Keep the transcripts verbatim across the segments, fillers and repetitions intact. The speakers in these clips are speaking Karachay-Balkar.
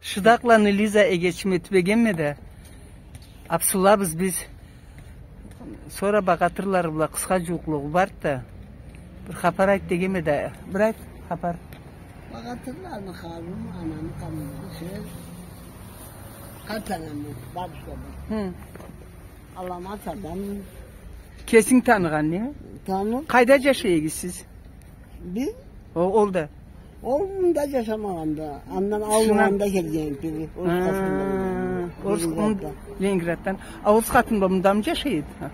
Шыдакъланы, Лиза эгечиме, тюбегенме да. Абсылабыз биз. Сора багъатырлары бла къысха джууукълугъу барды да. Бир хапар айт дегенме да. Бир айт хапар. Багъатырланы, Харун, анамы къанында сёз. Къарт анамы, бабушкамы. Хы. Аламат адам. Кесинг таныгъан, не? Таны- Къайда джашай эдигиз сиз? Биз? О, ол да. Ол мында джашамагъанды. Андан ауругъанда келген эди. Орус къатын бла. Орус къатын Ленинграддан. Ленинграддан. А орус къатын бла мындамы джашай эди? Ха.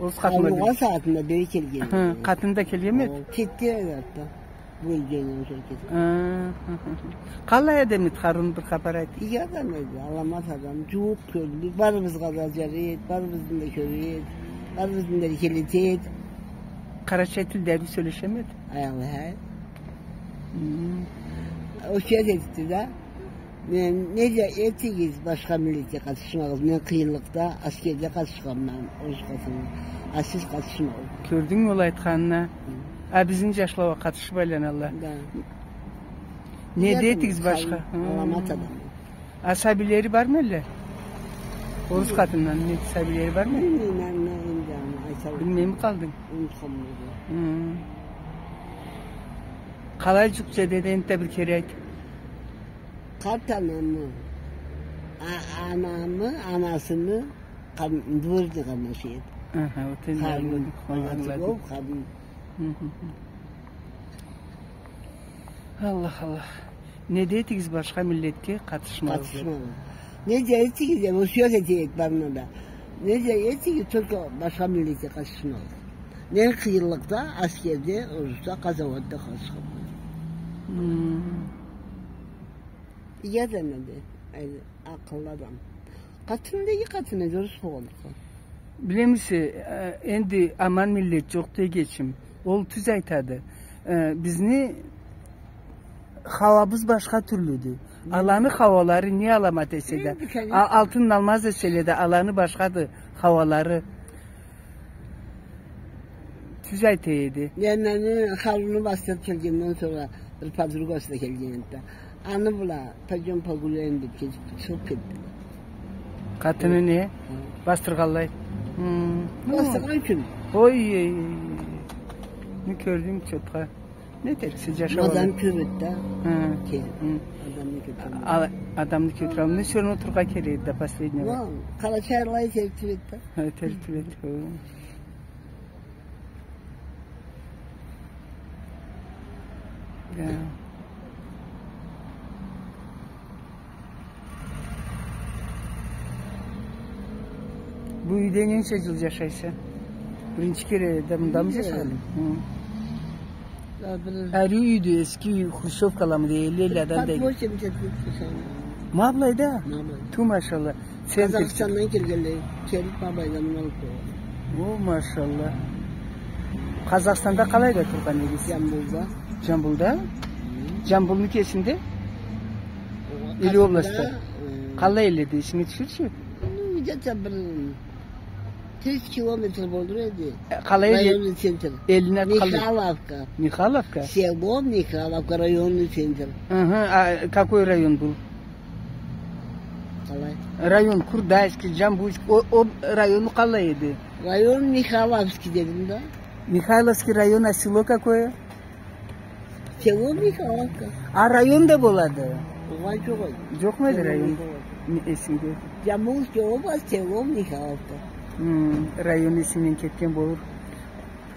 Орус къатын бла. Ауругъан сагъатында бери келген эди. Хы, къатыны да келгенми? Ол кетген эди. Бу элден сора кетген. Хы, хы, хы. Къалай адам эди Харун, бир хапар айт. Иги адам эди, аламат адам, джууукъ кёллю, барыбызгъа да джарай эди, барыбызны да кёре эди, барыбызны да эркелете эди. Къарачай тилде бир сёлешеми эди? Ай, Аллах, ай. Хы. Осият этди да. Мен, не да этигиз, башха миллетге къатышмагъыз. Мен къыйынлыкъда, аскерде къатышханма, орус къатыннга. А сиз къатышмагъыз. Кёрдюнгмю ол айтханын? Хы. А бизни джашла уа къатышыб айланалла. Да. Не да этигиз башха? Хы. Аламат адам. А сабийлери бармы элле? Орус къатындан не сабийлери бармы? Билмейме, мен энди аны айталмайма. Билмейми къалдынг? Унутханма. Хы. Къалай джукъ джеден да бир кере айт. Къарт анамы, а-, анамы, анасыны къан-, двоюродный къарнашы эди. Аха, вот энди ангыладым. Ангыладым. Хы, хы, хы. Аллах, Аллах. Не да этигиз, башха миллетге къатышмагъыз. Къатышмагъыз. Не да этигиз, деб, осият эте эди барына да. Не да этигиз, только башха миллетге къатышмагъыз. Мен къыйынлыкъда, аскерде, урушда, къазауатда къатышханма. Хы. Я да не да, ай, акъыллы адам. Къатыны да иги къатын эди, орус болгъанлыкъгъа. Билемисе, э, энди аман миллет джокъду, эгечим. Ол тюз айтады. Э, бизни хауабыз башха тюрлюдю. Аланы хауалары не аламат эсе да. Энди, конечно. А-, алтын алмаз эселе да, аланы башхады хауалары. Тюз айта эди. Мен аны Харуну бастырыб келгенден сора бир подругасы да келген эди да. Аны бла, пойдём погуляем деб кетиб, чыгъыб кетдиле. Къатыны не? Хы. Бастыргъанлай. Хы. Бастыргъан ючюн. Ой, ой, ой. Не кёрдюнг, чотха. Не этериксе, джашаб. Адам кёб эди да. Хы. Ке-, хы. Адамны кётюралмай. А-, адамны кётюралмай. Всё равно турургъа керек эди да, последнего. Ва, къарачайлай терк этеди да. Хы, терк этеди. Хы. Да. Бу юйде ненча джыл джашайса? Биринчи кере да мындамы джашагъанынг? Хы. Да, бир... Ариу юйдю, эски юй, хрущёвкаламы дейдиле, элли адам дейдиле. Под восемьдесят лет джашагъанма. Ма былайда? Ма былайда. Тю, машаллах. Центр. Къазахстандан келгенле, келиб, ма былайда муну алыб къойгъан. О, машаллах. Къазахстанда къалайда тургъан эдигиз? Джамбулда. Джамбулда? Хы. Джамбулну кесинде? Или областда? Къалай элледи, эсинге тюшюрчю? Ну, где-то бир тридцать километр болур эди. Э, къалай элле-... Районный центр. Элини аты къалай? Михайловка. Михайловка? Село Михайловка, районный центр. Ага, а какой район бу? Къалай? Район Курдайский, Джамбульский, о, о району къалай эди? Район Михайловский дедим да. Михайловский район, а село какое? Село Михайловка. А район да болады? Огъай, джокъ эди. Джокъму эди район? Джокъ эди. Не, эсимде. Джамбульская область, село Михайловка. Хы, район эсингден кетген болур.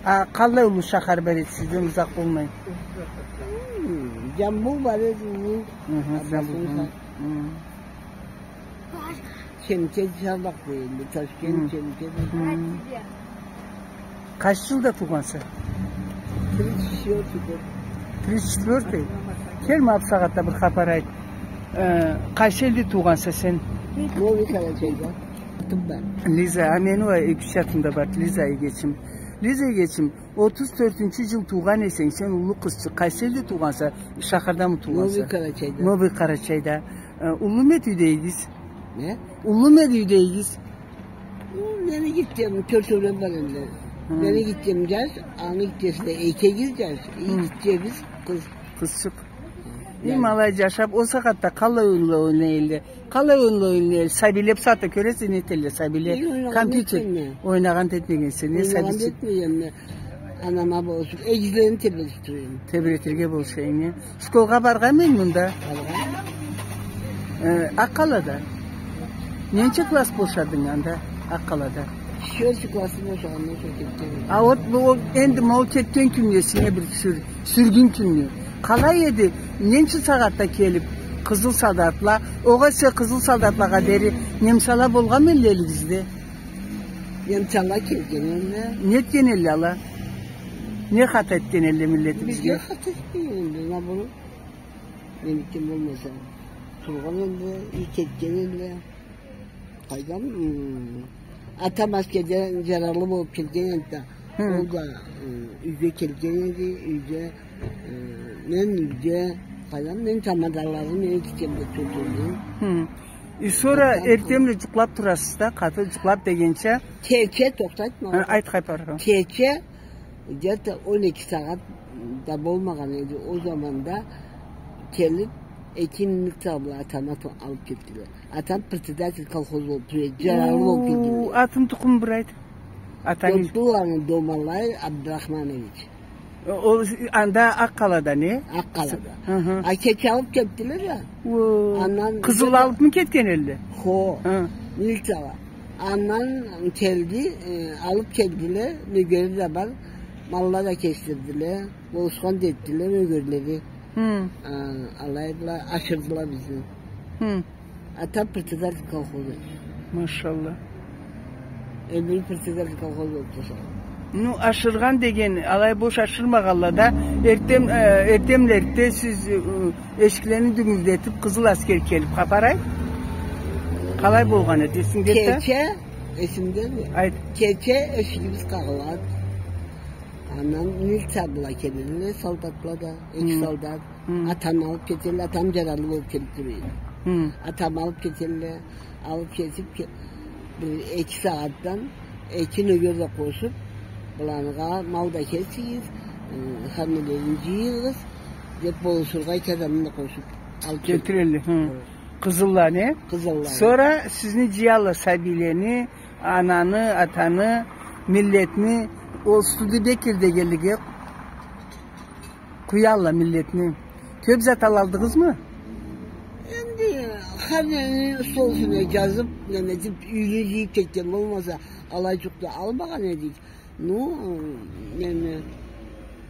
А къаллай уллу шахар бар эди сизден узакъ болмай? Хы, Джамбул бар эди уллу. Хы, Джамбул. Аббасуха. Хы. Шемкент, Шарбакъ дейдиле, Ташкент, хы, Шемкент. Хы. Къайсы джылда туугъанса? Тридцать четвёртый год. Тридцать четвёртый? Кел, ма бусагъатда бир хапар айт. Э, къайсы элде туугъанса сен? Новый Къарачайда. Тумба. Лиза, а мени уа эки-юч атым да бар, Лиза эгечим. Лиза эгечим, отуз тёртюнчю джыл туугъан эсенг, сен уллу къызчыкъ, къайсы элде туугъанса, шахардамы туугъанса? Новый Къарачайда. Новый Къарачайда. Э, уллуму эди юйдегигиз? Не? Уллуму эди юйдегигиз? Хы, мени гитчем, тёртеулен бар энди. Хы. Мени гитчем джаш, аны гитчеси да эки эгиз джаш, хы, гитчебиз къыз. Къызчыкъ. Эй, ма алай джашаб, ол сагъатда къалай оюнла ойнай элле? Къалай оюнла ойнай элле? Сабийле бусагъатда кёресе, не этелле сабийле? Эй, ойнагъан этмейме. Ойнагъан этмегенсе, не сабийсе? Ойнагъан этмегенме. Анама болушуб, эгизлени тебретиб тура эдим. Тебретирге болуша эдинг, э? Школгъа баргъанмыды мында? Баргъанма. Э, Акъ-Къалада? Ненча класс бошадынг анда, Акъ-Къалада? Четвёртый классны бошагъандан сора кетгенме. А вот бу, ол, энди ма ол кетген кюнню эсинге бир тюшюр, сюргюн кюнню. Къалай эди? Ненча сагъатда келиб, къызыл солдатла, огъесе къызыл солдатлагъа дери немсала болгъанмы элле элигизде? Немсала келген элле. Не этген элле ала? Не хата этген элле миллетибизге? Бизге хата этмеген элле, наоборот. Меники болмаса, тургъан элле, и кетген элле. Къайдам, м, атам аскерде джаралы болуб келген эди да. Хы. Ол да, м, юйге келген эди, юйде, м, мен юйде, къайдам, мен тамадаларым, мен кичкенде тутулдум. Хы. И сора эртденбла джукълаб турасыз да, къаты джукълаб дегенча. Кече, тохта, айтма. Ха, айт, къайт баргъа. Кече, где-то он эки сагъат да болмагъан эди, ол заманда келиб, эки милиция бла атамы алыб кетдиле. Атам председатель колхоз болуб тура эди, джаралы болуб келдиле. Уу, атын тукъумун бир айт. Атанг... Дотдуланы Домалай Абдрахманович. Ол анда Акъ-Къалада, не? Акъ-Къалада. Хы-хы. А кече алыб кетдиле да. Уу. Андан къызыл алыбмы кетген элле? Хо. Хы. Милицияла. Андан келди, э, алыб келдиле, нёгери да бар, малла да кесдирдиле, болушхан да этдиле, нёгерлери. Хы. А, алай бла ашырдыла бизни. Хы. Атам председатель колхоза. Машалла. Эмир председатель колхоза болуб джашагъан. Ну, ашыргъан деген, алай бош ашырмагъанла да, эртден, э, эртденбла эртде сиз, э, эшиклени дюнгюлдетиб, къызыл аскер келиб, хапар айт. Къалай болгъан эди, эсингде да? Кече, эсимдеми? Айт. Кече эшигибиз къагъылады. Андан милиция бла келелле, солдатла да, эки солдат. Хы. Атамы алыб кетелле, атам джаралы болуб келиб тура эди. Хы. Атамы алыб кетелле, алыб кетиб ке-, бир эки сагъатдан эки нёгер да къошуб, быланыгъа мал да кесигиз, э, ханнелерин джыйыгъыз, деб болушургъа эки адамны да къошуб алыб кетелле. Кетирелле, хы. Хы. Къызылла, не? Къызылла. Сора сизни джыялла, сабийлени, ананы, атаны, миллетни, ол Студебеккер дегенлеге къуялла миллетни. Кёб зат алалдыгъызмы? Энди хар нени стол юсюне джазыб, неме этиб, юйге джыйыб кетген болмаса, алай джукъ да алмагъан эдик. Ну, неме,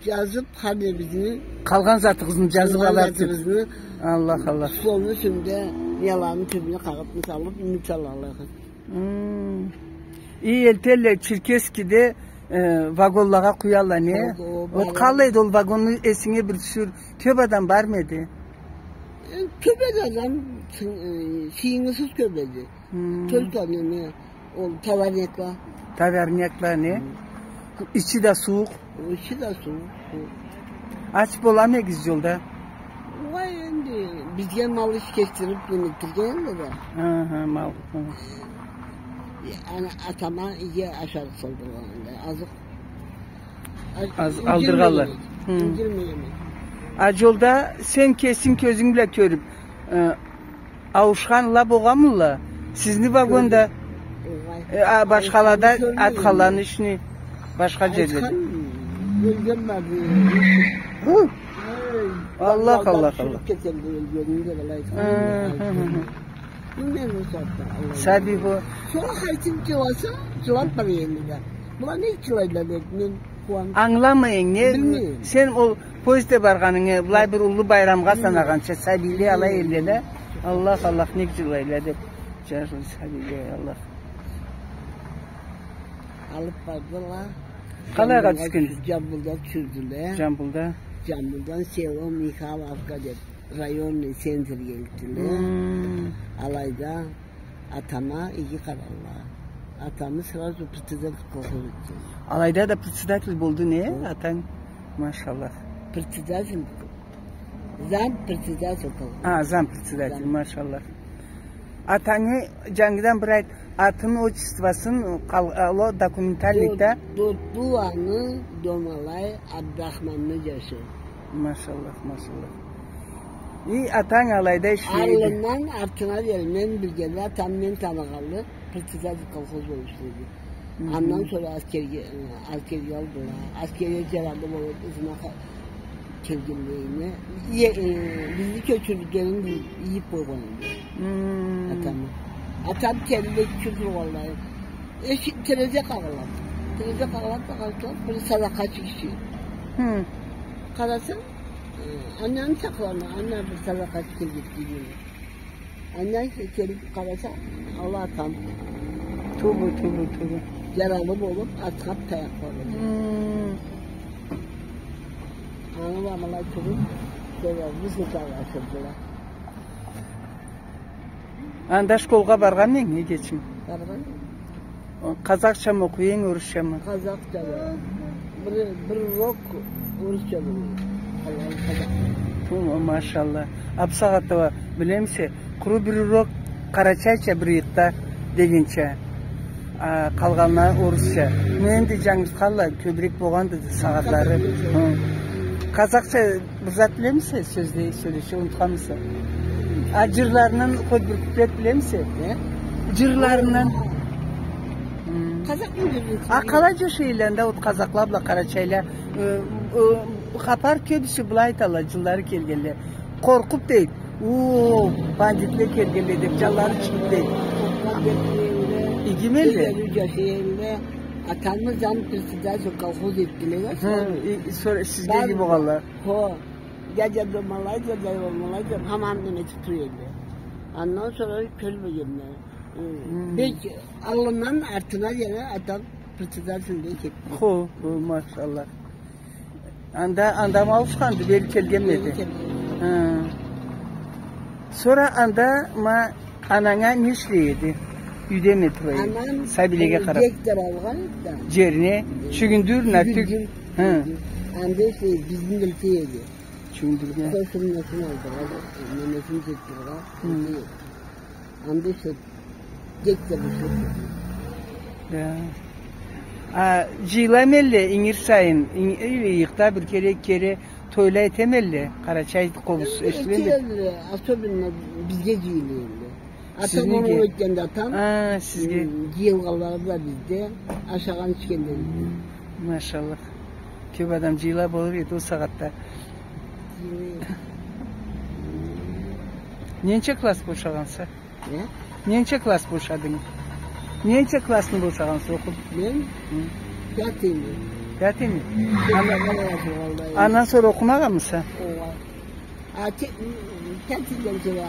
джазыб, хар небизни. Къалгъан затыгъызны джазыб алаб. Къалгъан затыбызны. Аллах, Аллах. Столну юсюнде, яланы тюбюне къагъытны салыб, милициялыла. Хм. И элтелле Черкесскеде, э, вагонлагъа къуялла, не? Вагон, вагон. Ол къалай эди, ол вагонну эсинге бир тюшюр. Кёб адам бармы эди? Э, кёб эди адам, сы-, э, сыйынсыз кёб эди. Хм. Только неме, ол товарнякла. Товарнякла, не? Хм. Ичи да сууукъ. Ичи да сууукъ, сууукъ. Ач боламы эдигиз джолда? Уай, энди, бизге мал иш кесдириб, неме этдиргенле да. Аха, мал. Хы. Э, ана, атама иги ашарыкъ салдыргъанла, азыкъ. А, аз-, индирмегенле. Алдыргъанла. Хы. Индирмегенле. А джолда сен кесинг кёзюнг бла кёрюб, э, ауушханла болгъанмыла? Сизни вагонда, э, а, башхалада айтханланы ишни, башха джерледе. Айтхан ёлген барды. Хы. Эй, Аллах, Аллах, Аллах. Кетерди ёлгенин деб алай айтхан. Хы, хы, хы, хы. Билмейме ол сагъатда, Аллах. Сабий бу. Сора къайтыб джыласа, джылаб бара эдиле да. Была не джылайла деб, мен Ангыламайын, не? Билмейме. Сен ол поездде баргъанынгы, былай бир уллу байрамгъа санагъанча, сабийле алай элле да. Аллах, Аллах, нек джылайла деб. Джарлы сабийле, Аллах. Алыб бардыла. Къалайгъа тюшген? Джамбулда тюшюрдюле. Джамбулда? Джамбулдан село Михайловка деб. Районный центрге элтдиле. Хм. Алайда атама иги къаралла. Атамы сразу председатель колхоз этдиле. Алайда да председатель болду, не, атанг? Машаллах. Председатель, зам председатель колхоз. А, зам председатель, машаллах. Атангы джангыдан бир айт, атын, отчествосун, къал-, алло, документальникде. Дот-, Дотдуланы Домалай Абдрахманны джашы. Машаллах, машаллах. И атанг алайда ишлей эди. Аллындан артына дери мен билгенле, атам мен таныгъанлы председатель колхоз болуп ишлей эди. Мгм. Андан сора аскерге, аскерге алдыла. Аскерге жарадлы болуп, ызына ха-, келгенлейине. Э, э, бизни кёчюргенин бил-, ийип къойгъан эди. Мм. Атамы. Атам келди, кёчюргенлей. Эшик, терезе къагъыла. Терезе къагъыла, къагъыла, бир садакъачы киши. Хы. Къарасанг, э, ананы сакълама, аны бир садакъачы келген дейди. Андан келип къараса, ала атам. Тюбю, тюбю, тюбю. Жаралы болуп, атхап, таякълары. Хм. Аны бла былай туруп, сора бу сырланы ашырдыла. Анда школгъа баргъанмыдынг, эгечим? Баргъанма. Къазахчамы окъуй эдинг, орусчамы? Къазахча. Бир, бир урок орусча болур. Къалгъаны къазахча. Ту, машалла. А бусагъатда уа, билемисе, къуру бир урок къарачайча бир ыйыкъда дегенча. А, къалгъанла орусча. Но энди джангызгъанла кёбюрек болгъанды сагъатлары. Хы. Къазахча бир зат билемисе, сёзле, сёлеше, унутханмыса? А, джырларындан хоть бир куплет билемисе? Э? Джырларындан. Хм. Къазах джырлары. А, къалай джашайла анда ол къазахла бла къарачайла? Э, э, хапар кёбюсю былай айталла, джыллары келгенле. Къоркъуп, дейди. Уу, бандитле келгенле деп, джанлары чыгъып, дейди. Игиме элле. Джашайла. Атамы зам председатель колхоз этдиле да. Хы, сора сизге иги болгъанла. Хо. Дядя Домалай, дядя Домалай деп, хаман неме этип тура эдиле. Андан сора кёрмегенме. Хы. Бек аллындан артына дери атам председательде кетди. Хо, хо, машалла. Анда, анда ма ауушханды, бери келгенмиди? Бери келген. Хы. Сора анда ма ананг а не ишлей эди? Юйдеми тура эди? Анам, сабийлеге, э, къарап. Гектар алгъан эди да. Джерни, хы, чюгюндюр, натюк. Чюгюндюр, хы, чюгюндюр. Анда ишлей эди, бизни биле эди. Чюгюндюрге. Къошунларын алдыгъа, немесин джетдирге. Хы. Анда ишлей эди. Гектар ишлей эди. Да. А, джыйыламы элле ингир сайын, ин-, э, ыйыкъда бир кере, эки кере тойла этеми элле, къарачай къобуз, эшитеме элле? Этелле, особенно бизге джыйыла элле. Атам, сизге? Атам оноу этгенде атам. А, сизге. Хы, джыйылгъанлары да бизде, ашагъан ичгенлери бизде. Машаллах. Кёп адам джыйыла болур эди ол сагъатда. Джыйыла. Ненча класс бошагъанса? Э? Ненча класс бошадынг? Ненча классны бошагъанса окъуп? Мен? Хы. Пятыйны. Пятыйны? Андан, андан сора окъумагъанмыса? Огъай. А, те-, пятыйдан сора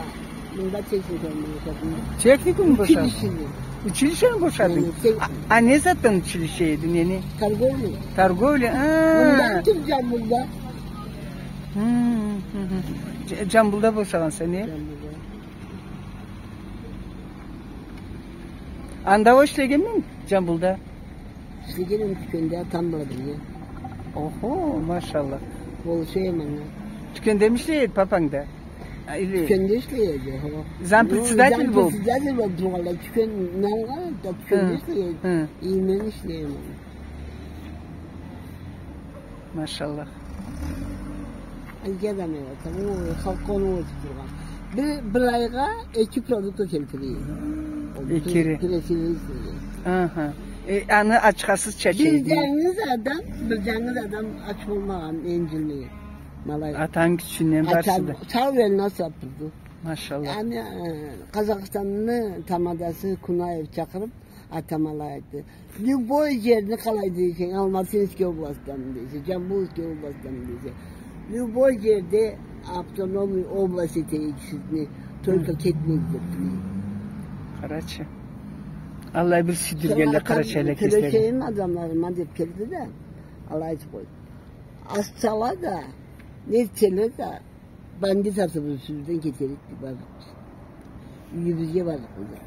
мында техникумну бошадым. Техникумну бошадынг? Училищени. Училищени бошадынг? Яни, те- А, а не затдан училище эди, нени? Торговля. Торговля, а. Мындан тюр Джамбулда. Хы, хы, хы. Дж-, Джамбулда бошагъанса, не? Джамбулда. Анда уа ишлегенмисен, Джамбулда? Ишлегенме тюкенде, атам бла бирге. Охо, машаллах. Болуша эдим анга. Тюкендеми ишлей эди папанг да? А, или... Тюкенде ишлей эди, хо. Зампредседатель болуп? Ну, зампредседатель болуп тургъанлай, тюкен, нанга да тюкенде ишлей эди. Хы. И мен ишлей эдим. Машаллах. Иги адам эди, тамам, ол халкъгъа оноу этип тургъан. Бир, бир айгъа эки продукт келтире эди. Эки кере. Пресс-релиз эди. Аха. Э, аны ачхасыз чача эди. Бир джангыз адам, бир джангыз адам ач болмагъан, энджилмеген. Ма алай. Атаны кючюнден барысы да. Сау элине асырап турду. Машаллах. Аны, э, Къазахстанны тамадасы Кунаев чакъырып, атам алай айтды. Любой джерни къалай дейсенг, Алматинский областьдан дейсе, Джамбульский областьдан дейсе. Любой джерде автономный область этейик сизни, только кетмегиз деп билейик. Къарачы. Аллай бир сюйдюргенле къарачайлыла кеслерин. Сора атам, сёлешейим адамларыма деп келди да, алай айтып къойду. Асала да, не этселе да, бандит атыбыз юсюбюзден кетерикди бардыкъ биз. Юйюбюзге бардыкъ биз.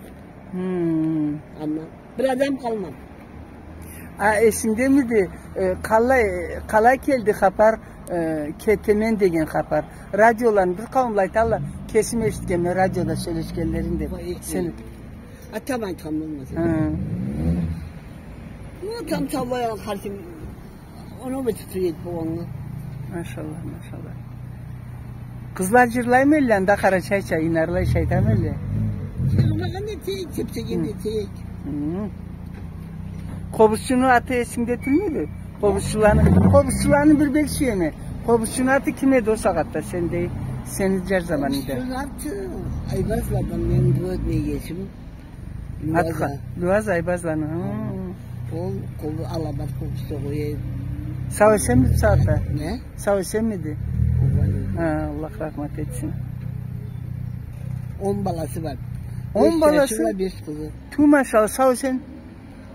Хм. Амма бир адам къалмады. А эсингдемиди, э, къалай, къалай келди хапар, э, кетеме деген хапар? Радиоланы бир къауумла айталла, кесим эшитгенме радиода сёлешгенлерин деп. Ой, сени. Атам айтхан болмаса. Хы. Бу атам саулай алгъан, хартим. Оноу этип тура эди болгъаннга. Машаллах, машаллах. Къызла джырлаймы элле анда къарачайча, инарлай шайтан элле? Джырлагъан этейик, тепсеген этейик. Хы. Къобузчуну аты эсингде тюлмюдю? Къобузчуланы, къобузчуланы бир бек сюеме. Къобузчуну аты ким эди ол сагъатда сенде, сени джаш заманынгда? Къобузчуну аты Айбазладан, мени двоюродный эгечим. Луаза. Атха, Луаза Айбазланы. Хы. Ол къобу-, алабат къобуз согъуй эди. Сау-эсенмиди бусагъатда? Не? Сау-эсенмиди? Огъай. Хы, Аллах рахмат этсин. Он баласы бар. Он баласы? Беш джашы бла беш къызы. Тю, машалла, сау-эсен.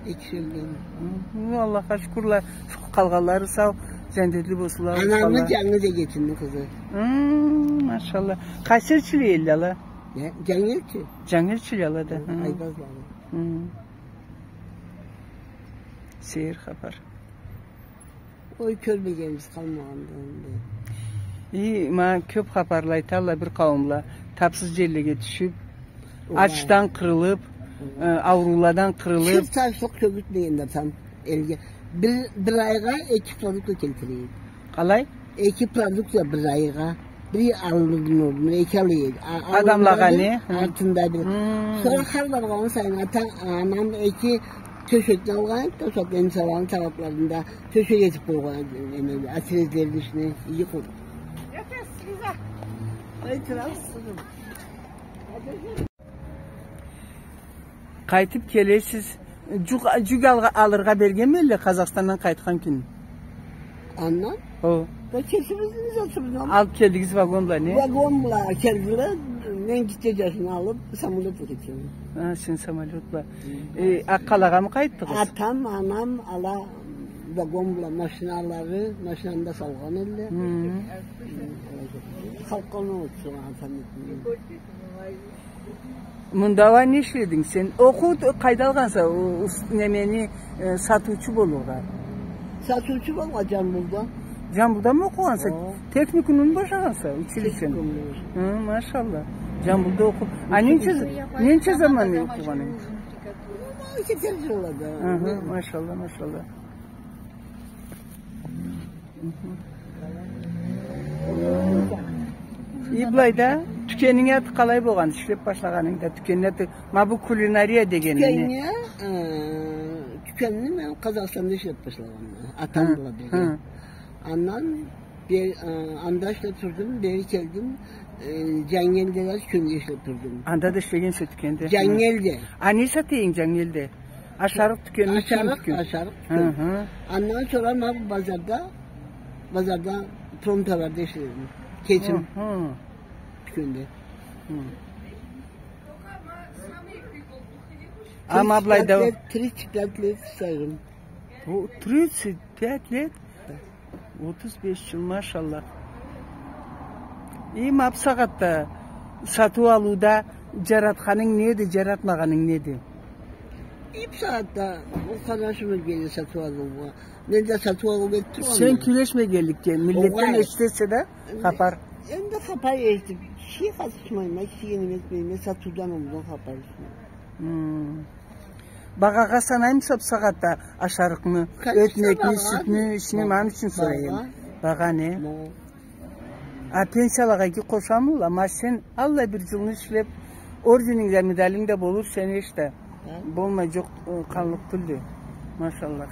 Экиси ёлген. Хы, Аллахха шукурла, шу къалгъанлары сау, джандетли болсунла. Анамы джангыз эгечимни къызы. Хы, машалла. Къайсы элчиле элле ала? Не? Джангелчи. Джангелчиле ала да. Хы, хы. Айбазланы. Хы. Сейир хапар. Ой, кёрмегенибиз къалмагъанды энди. И, ма кёп хапарла айталла бир къауумла. Тапсыз джерлеге тюшюп, огъай, ачдан къырылып, огъай, э, аурууладан къырылып. Чырт ачлыкъ кёгюртмегенди атам элге. Бир, бир айгъа эки продукт келтире эди. Къалай? Эки продукция бир айгъа. Бир аллыгъын орнуна эки алай эди. А-, адамлагъа аллыгъын не? Хы. Артында бир. Хы. Сора хар баргъаны сайын ата, анам эки тёшекни алгъан эди, тёшек, эмсаланы тарапларында тёшек этип къойгъан эди, неме, отрезлерини ичине иги къуруп. Ой, турабыз, къызым. Къайтып келесиз. Джюк, джюк алгъа-, алыргъа бергенми элле Къазахстандан къайтхан кюн? Андан? Хо. Да кесибизни затыбызны алып. Алып келдигиз вагон бла, не? Вагон бла келдиле, мен гитче джашны алып, самолёт бла кетгенме. Хы, сен самолёт бла. Хы. Э, Акъкъалагъамы къайтдыгъыз? Атам, анам, ала вагон бла машиналары, машинаны да салгъан элле. Хы. Халкъгъа не болду, атам этмей. Мында уа не ишлединг сен? Окъуу къайда алгъанса, о, ус-, немени, э, сатыучу болургъа? Сатыучу болургъа Джамбулда. Джамбулдамы окъугъанса? О. Техникумну бошагъанса, училищени? Техникумну. Хы, машалла. Джамбулда окъуп. А ненча, ненча заман окъугъанынг? Кетер джыллада. Хы, машалла, машалла. И былайда тюкенинги аты къалай болгъан, ишлеп башлагъанынгда тюкенни аты, ма бу кулинария дегенни? Тюкенни, э, тюкенни мен Къазахстанда ишлеп башлагъанма, атам бла бирге. Хы. Андан бе-, э, анда ишлеп турдум, бери келдим, э, Джангелде да тюкенде ишлеп турдум. Анда да ишлегенсе тюкенде? Джангелде. А не сата эдинг Джангелде? Ашарыкъ тюкенми, кийим тюкенми? Ашарыкъ, ашарыкъ тюкен. Хы, хы. Андан сора ма бу базарда, базарда промтоварда ишледим. Кесим. Хы, хы. Тюкенде. Хы. Ама былайда тридцать пять лет, тридцать пять лет сайрым. О, тридцать пять лет? Да. Отуз беш джыл, машалла. И ма бусагъатда сатыу-алыуда джаратханынг неди, джаратмагъанынг неди? И бусагъатда ол къарашым ёлгенди сатыу-алыугъа. Мен да сатыу-алыу этип турама. Сен кюрешмегенликге, миллетден эшитесе да хапар. Энди хапар эшитип, кишиге къатышмайма, кишиге неме этмейме, сатыудан, ондан хапар эшитмейме. Хм. Багъагъа санаймыса бусагъатда ашарыкъны, ётмекни, сютню, ишни, ма аны ючюн сорайма. Багъа не? А пенсиялагъа иги къошамыла? Ма сен аллай бир джылны ишлеп, орденинг да, медалинг да болур сени эшта. Болмай джокъ, э, къаллыкъ тюлдю. Машаллах.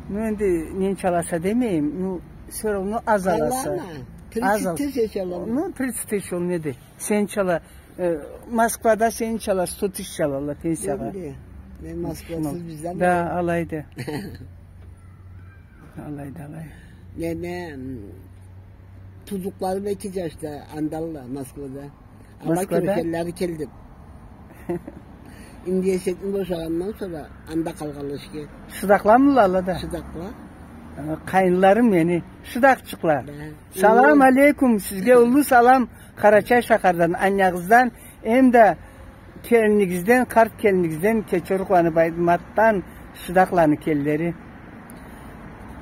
Ну, энди ненча аласа демейим, ну, всё равно аз аласа. Тридцать тысяч алама. Ну, тридцать тысяч ол неди? Сенчала, э, Москвада сенчала, сто тысяч алала пенсиягъа. Энди, мен Москвасыз бизде. Да, алайды. Алайды, алай. Неме, м, туудукъларым эки джашда, андалла, Москвада. Ала кёргенлери келди. Энди эшекни бошагъандан сора анда къалгъанла ишге. Шыдакъламыла ала да? Шыдакъла. Э, къайынларым мени. Шыдакъчыкъла. Да. Салам алейкум, сизге уллу салам Къарачай шахардан, аннягъыздан, эм да келинигизден, къарт келинигизден, Кечерукъланы Байдыматдан, Шыдакъланы келинлери.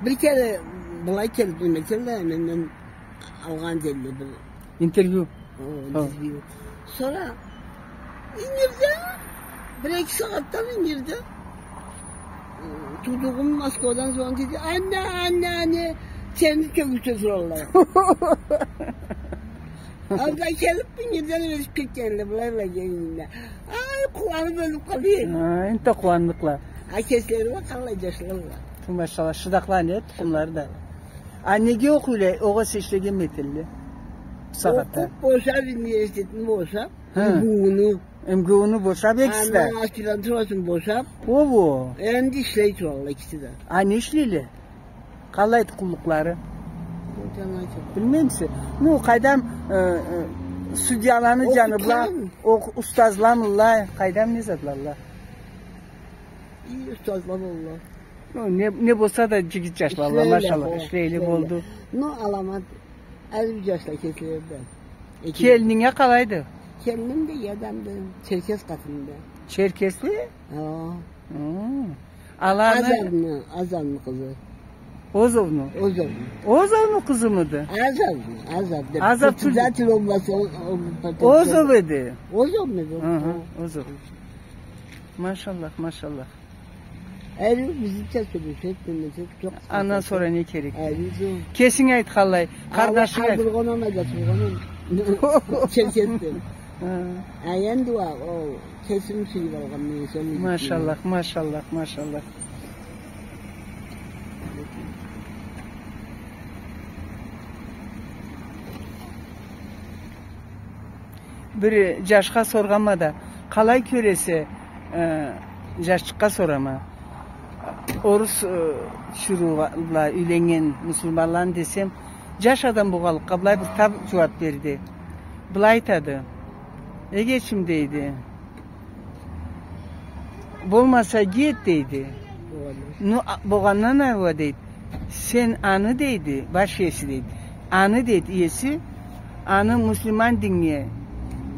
Бир кере былай келип, неме этелле, менден алгъан эдиле бир интервью. О, интервью. Сора ингирде, бир-эки сагъатдан ингирде, туудугъум Москвадан звонить этди. Анне, анне, анне, сени кёргюзте туралла. Алда келип, бир джерден ётюп кетгенле, былай, былай дегенде. Ай, къууанып ёлюп къалды. Ха, энтда къууанныкъла. А кеслери уа къаллай джашла уа. Ту, машалла, шыдакъланы, э, тукъумлары да. А неге окъуйла, огъесе ишлегенми этелле? Бусагъатда. Окъуп бошап, университетни бошап, Ха. МГУ-ну. МГУ-ну бошап, экиси да. Ана аспирантурасын бошап. Ого. Энди ишлей туралла экиси да. А не ишлейле? Къалайды къуллукълары? Билмеймисе? Ну, къайдам, э, э, судьяланы джаны бла, устазламыла, къайдам, не затладыла? И устазла болла. Ну, не, не болса да джигит джашладыла, машалла, ишлейле болду. Ну, аламат, ариу джашла кеслери да. Келининг къалайды? Келиним да адамды, черкес къатынды. Черкесли? Ха. Хы. Аланы Азовну, Азовну къызы. Озовну? Озовну. Озовну къызымыды? Азовну, Азов деп. Азов председатель болмаса, ол, ол, Озов эди. Озовмуду? Хы, Озов. Машаллах, машаллах. Ариу бизнича сёлешеди, сёлешеди, джокъ. Андан сора не керек? Ариу джокъ. Кесинг айт къалай, къарнашынг айт. Алай, алай, алай, алай. Черкесден. Хы. А энди уа, ол, кесим сюйюп алгъанман, сёлешеди. Машаллах, машаллах, машаллах. Бир джашха соргъанма да, къалай кёресе, э, джашчыкъгъа сорама. Орус, э, тиширыула юйленнген муслиманланы десем, джаш адам болгъанлыкъгъа былай бир тап джууап берди. Былай айтады. Эгечим, дейди. Болмаса кет, дейди. Ну, а, болгъандан ауа, дейди. Сен аны, дейди, баш иеси, дейди. Аны, дейди, иеси, аны муслиман диннге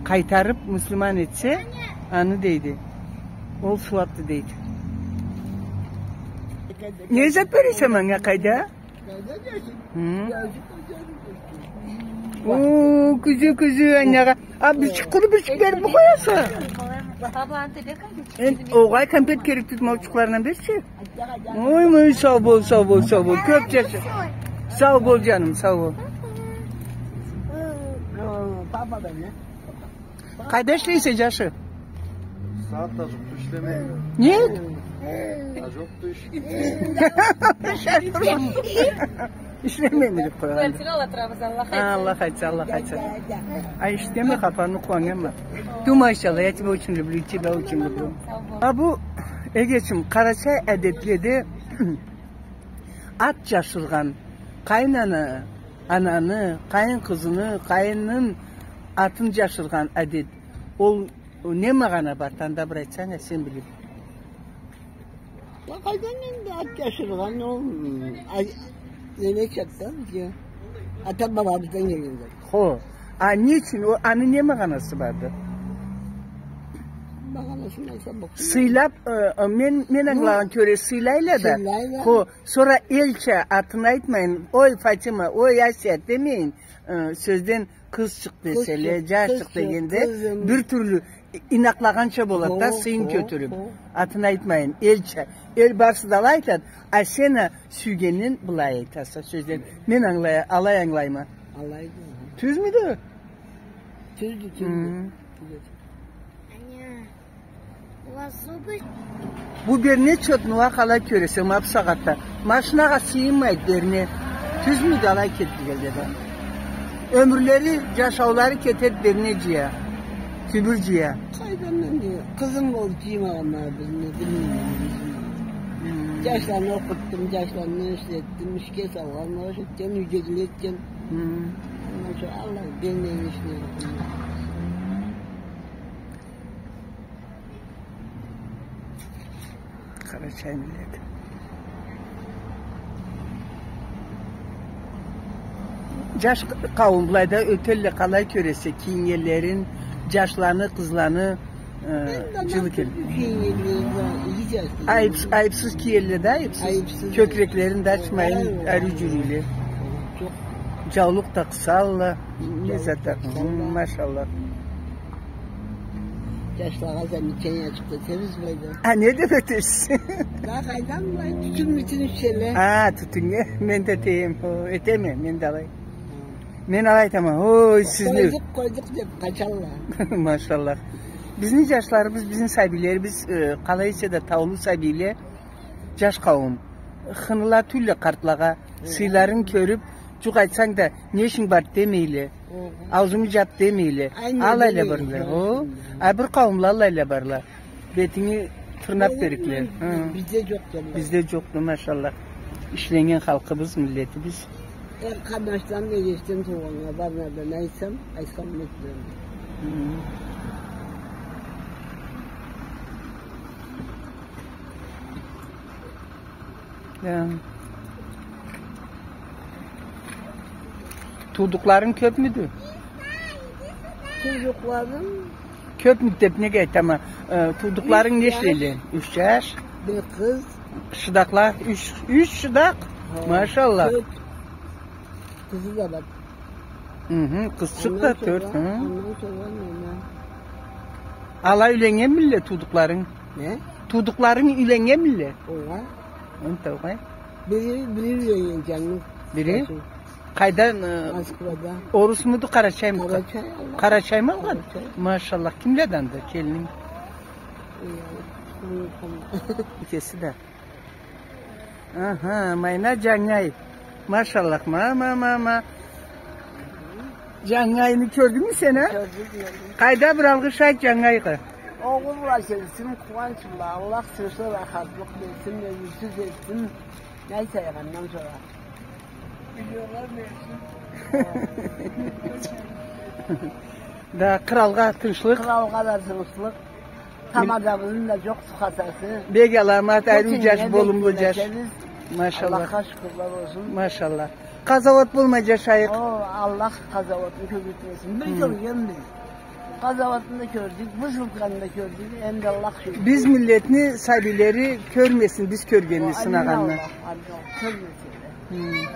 къайтарып, муслиман этсе, аны, дейди. Ол сууапды, дейди. Не зат бересе манга, къайда? Хы. О, кюзю, кюзю, анагъа. А, бирчик, къуру бирчик берип къояса. Эн, огъай, конфет керек тюлдю, маучукъларындан берчи. Ой, ой, сау бол, сау бол, сау бол. Кёп джаша. Сау бол, джаным, сау бол. Къайда ишлейсе, джашы? Сагъатда джокъду, ишлемейме. Не? А, джокъду иш. Ишлемейме деп къойгъанды. Квартира ала турабыз, Аллах айтса. Аллах айтса, Аллах айтса. Ай, ишлеме, хапарны къууаннганма. Ту, машалла, я тебя очень люблю, тебя очень люблю. Сау бол. А бу, эгечим, къарачай адетледе ат джашыргъан, къайын ана, ананы, къайын къызыны, къайынын атын джашыргъан адет. Ол не магъана барды, анда бир айтсанг а, сен билип. Уа, къайдан энди ат джашыргъан ол, м, ай, не, не чакъда бизге? Ата-бабабыздан келген зат. Хо. А не ючюн? Ол, аны не магъанасы барды? Магъанасын айтсам болмай. Сыйлап, э, э, мен, мен ангылагъан кёре сыйлайла да. Сыйлайла. Хо, сора элча атын айтмайын, ой, Фатима, ой, Асия демейин, э, сёзден къызчыкъ деселе, джашчыкъ дегенде, бир тюрлю ийнакълагъанча болады да, сыйын кётюрюп. Атын айтмайын, элча. Эл барысы да алай айтады, а сен а сюйгенинг былай айтаса, сёзден. Мен ангылай-, алай ангылайма. Алайды. Тюзмюдю? Тюздю, тюздю. Хы. Тюз эди. Бу берне чотну уа къалай кёресе, ма бусагъатда. Машинагъа сыйынмайды берне. Тюзмюдю, алай кетди келди да. Ёмюрлери, джашаулары кетеди берне джыя. Тюбюр джыя. Къайдан мен да, къызым болуп джыймагъанла бизни, билмейме. Хы. Джашланы окъутдум, джашланы ишлетдим, ишге салгъан, иш этген, юйдегиле этген. Хы. Андан сора Аллах бермеген ишни. Къарачай миллет. Джаш къауум былайда ётелле, къалай кёресе, кийиннгенлерин, джашланы, къызланы, э, джылы келип. Айыпс-, айыпсыз киелле да, айыпсыз. Айыпсыз. Кёкреклерин да ачмайын, ариу джюрюйле. Джаулукъ да къысалла, не зат да, хы, машаллах. Джашлагъа замечание ачыкъ этебиз былайда. А не деп этесиз? Да къайдан былай, тютюн-мютюн ичелле. А, тютюннге мен да этеме, о, этеме, мен да алай. Мен алай айтама, ой, сизни. Къойдукъ, къойдукъ деп къачалла. Машаллах. Бизни джашларыбыз, бизни сабийлерибиз, э, къалай эсе да таулу сабийле, джаш къауум. Хыныла тюлле къартлагъа, сыйларын кёрюп, джукъ айтсанг да, не ишинг бар демейле, аузуму джап демейле. Алайла барла. О, а бир къауумла алайла барла. Бетинги тырнап берикле. Бизде джокъду. Бизде джокъду, машаллах. Ишленнген халкъыбыз, миллетибиз. Эр къарнашдан, эгечден туугъаннга барына да не айтсам, айтханым этмейме. Туудукъларынг кёпмюдю? Туудукъларым? Кёпмюдю деп неге айтама? Э, туудукъларынг не ишлейле? Юч джаш. Бир къыз. Шыдакъла, юч, юч шыдакъ. Машаллах. Тёрт. Къызы да бар. Хы-хы, къызчыкъ да тёрт. Андан сора мен. Ала юйленнгенмилле туудукъларынг? Не? Туудукъларынг юйленнгенмилле? Огъай. Антаугъай. Бири, бири юйленнген джангыз. Бири? Къайдан, э, Москвада. Орусмуду, къарачаймыды? Къарачай, Аллах. Къарачаймы алгъан? Къарачай. Машаллах, кимледи анда келининг? Ой, ой, ой. Экеси да. Аха, майна джангай. Машаллах, ма, ма, ма, ма. Джангайны кёрдюнгмю сен, а? Кёрдюм, кёрдюм. Къайда, бир алгъыш айт джангайгъа. Огъурла келсин, къууанч бла, Аллах тынчлыкъ, рахатлыкъ берсин, ёмюрсюз этсин. Не айтайыкъ андан сора? Миллионла берсин. Да, къралгъа тынчлыкъ. Къралгъа да тынчлыкъ. Тамадабызны да джокъду хатасы. Бек аламат, ариу джаш, болумлу джаш. Машаллах. Аллахха шукурла болсун. Машаллах. Къазауат болмай джашайыкъ. О, Аллах къазауатны кёб этмесин. Бир кёргенбиз. Къазауатны да кёрдюк, бузулгъанны да кёрдюк. Энди Аллах шукур. Биз миллетни сабийлери кёрмесин, биз кёргенни, сынагъанны. Амин Аллах, амин Аллах, кёрмесин.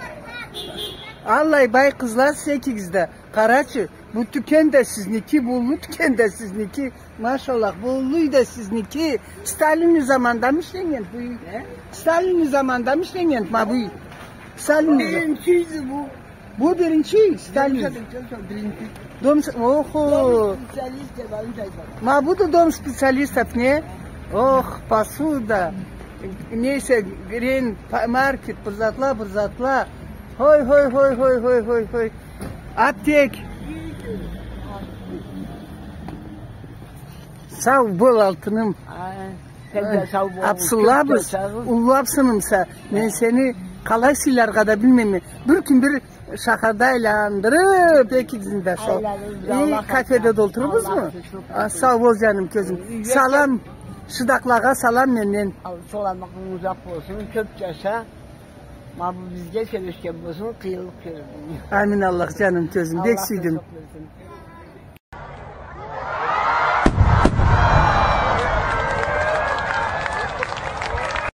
Аллай бай къызла сиз экигиз да. Къарачы, бу тюкен да сизники, бу уллу тюкен да сизники. Машаллах, бу уллу юй да сизники. Сталинни замандамы ишленнген бу юй? Э? Сталинни замандамы ишленнген ма бу юй? Сталинни за- Биринчи юйдю бу. Бу биринчи юй, Сталинни. Дом специалистов, биринчи. Дом с-, охо. Дом специалистов, ма бу да дом специалистов, не? Ох, посуда. Нейсе, грен, па-, маркет, бир затла, бир затла. Хой, хой, хой. Аптек. Сау бол, алтыным. Ай, сен да сау бол. Апсынлабыз, уллу апсынымса. Мен сени къалай сыйларгъа да билмейме. Бир кюн бир шахарда айландырыб, экигизни да шо. Айланырбыз, Аллах айтса. Кафеде да олтурурбузму? Аллах айтса. А, сау бол, джаным, кёзюм. Салам, шыдакълагъа салам менден. Саламыгъынг узакъ болсун, кёб джаша. Ма бу бизге сёлешген болсун, къыйынлыкъ кёрмей. Амин Аллах, джаным, кёзюм. Бек сюйдюм. Аллах тынчлыкъ берсин.